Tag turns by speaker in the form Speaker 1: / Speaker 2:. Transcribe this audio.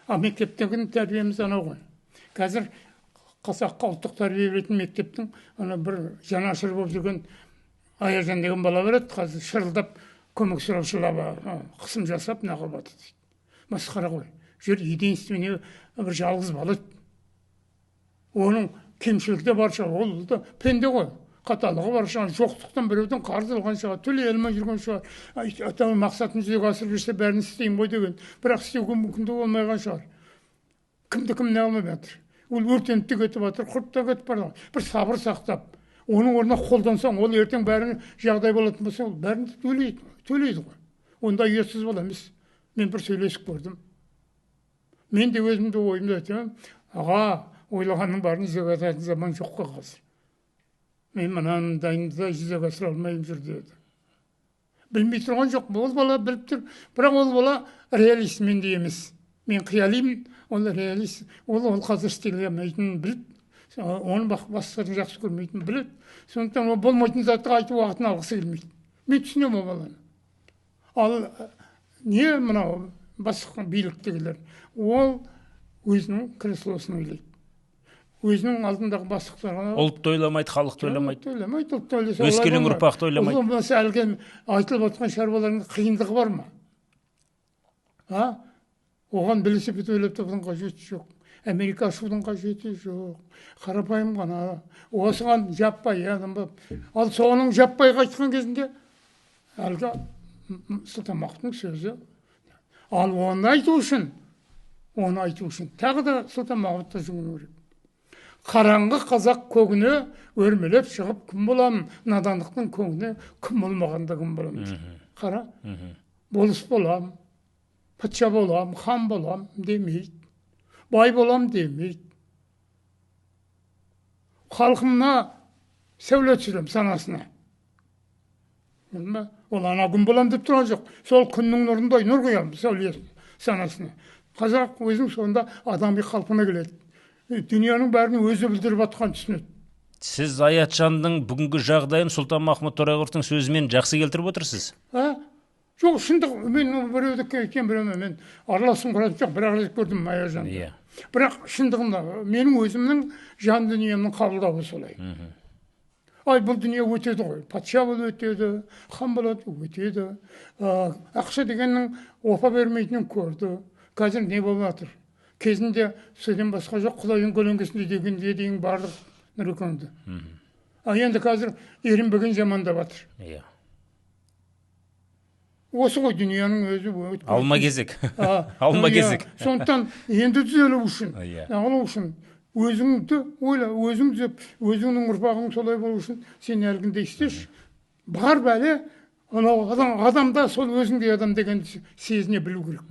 Speaker 1: Ал мектептегі тәрбиеміз анау ғой. Қазір қазаққа ұлттық тәрбие беретін мектептің ана бір жанашыр болып жүрген Аяжан деген бала бар еді, қазір шырылдап көмек сұраушыларға қысым жасап неғып жатыр дейді. Масқара ғой. Жүр единственный бір жалғыз бала. Оның кемшілігі де бар шығар, ол да пенде ғой. Қаталығы бар шығар, жоқтықтан біреуден қарыз алған шығар, төлей алмай жүрген шығар. Ата мақсатын жүзеге асырып жүрсе бәрін істеймін ғой деген. Бірақ істеуге мүмкіндігі болмай шығар. Кімді кім не алмай жатыр. Ол өртеніп те кетіп жатыр, құрып та кетіп бара жатыр. Бір сабыр сақтап, оның орнына қолдансаң, ол ертең бәрін жағдай болатын болса, ол бәрін төлейді, төлейді ғой. Онда ұятсыз бала емес. Мен бір сөйлесіп көрдім. Мен де өзімді ойымды айтамын, аға, ойлағанның бәрін жүзеге асыратын заман жоқ қой қазір. Мен мынандайынды да жүзеге асыра алмаймын жүр деді. Білмей тұрған жоқ, ол бала біліп тұр. Бірақ ол бала реалист мендей емес. Мен қиялимын, ол реалист. Ол қазір істей алмайтынын біліп, оны басқалардың жақсы көрмейтінін біледі. Сондықтан ол болмайтын затты айтып уақытын алғысы келмейді. Мен түсінемін ол баланы. Ал не мынау басқа биліктегілер, ол өзінің креслосын ойлайды. Өзінің алдындағы бастықтарға
Speaker 2: Ұлтты ойламайды, халықты ойламайды.
Speaker 1: Ойламайды, ұлтты ойласа олай
Speaker 2: Өскелең
Speaker 1: болмайды.
Speaker 2: ұрпақты ойламайды.
Speaker 1: Ол болмаса әлгі айтылып отқан шаруалардың қиындығы бар ма? А? Оған велосипед ойлап табудың қажеті жоқ. Америка ашудың қажеті жоқ. Қарапайым ғана. Осыған жаппай адам болып. Ал соның жаппай қайтқан кезінде әлгі Сұлтанмахмұттың сөзі. Ал оны айту үшін тағы да Сұлтанмахмұтқа жүгіну керек. Қараңғы қазақ көгіне өрмелеп шығып күн боламын, надандықтың көңіне күн болмағанда күн боламын. Қара, болыс болам, патша болам, хан болам демейді, бай болам демейді. Халқымна сәуле түсіремін санасына. Білдің бе? Ол ана күн болам деп тұрған жоқ. Сол күннің нұрындай нұр құямын сәуле санасына. Қазақ өзінің сонда адами қалпына келеді. Дүниенің бәрін өзі бүлдіріп жатқанын түсінеді.
Speaker 2: Сіз Аятжанның бүгінгі жағдайын Сұлтанмахмұт Торайғыровтың сөзімен жақсы келтіріп отырсыз.
Speaker 1: А? Жоқ, шындық, мен біреудікі екен, біреумен мен араласқым келетін жоқ, бір ақ рет көрдім Аятжанды. Бірақ шындығында менің өзімнің жан дүниемнің қабылдауы солай. Ай, бұл дүние өтеді ғой. Патша болып өтеді, хан болады, өтеді. Ақша дегеннің опа бермейтінін көрді. Қазір не болып жатыр? Кезінде сөзден басқа жоқ, құдайдың көлеңкесінде дегенге дейін бардық Нұрекеңді. Ал енді қазір ерінбеген жамандап жатыр. Осы ғой дүниенің өзі.
Speaker 2: Алма кезек.
Speaker 1: А,
Speaker 2: Алма
Speaker 1: иә.
Speaker 2: кезек.
Speaker 1: Сондықтан енді түзелу үшін, неғылу үшін өзіңді ойла, өзің түзеп, өзіңнің ұрпағың солай болу үшін сен әлгіндей істеші. Бар бәле анау адам, адамда сол өзіңдей адам дегенді сезіне білу керек.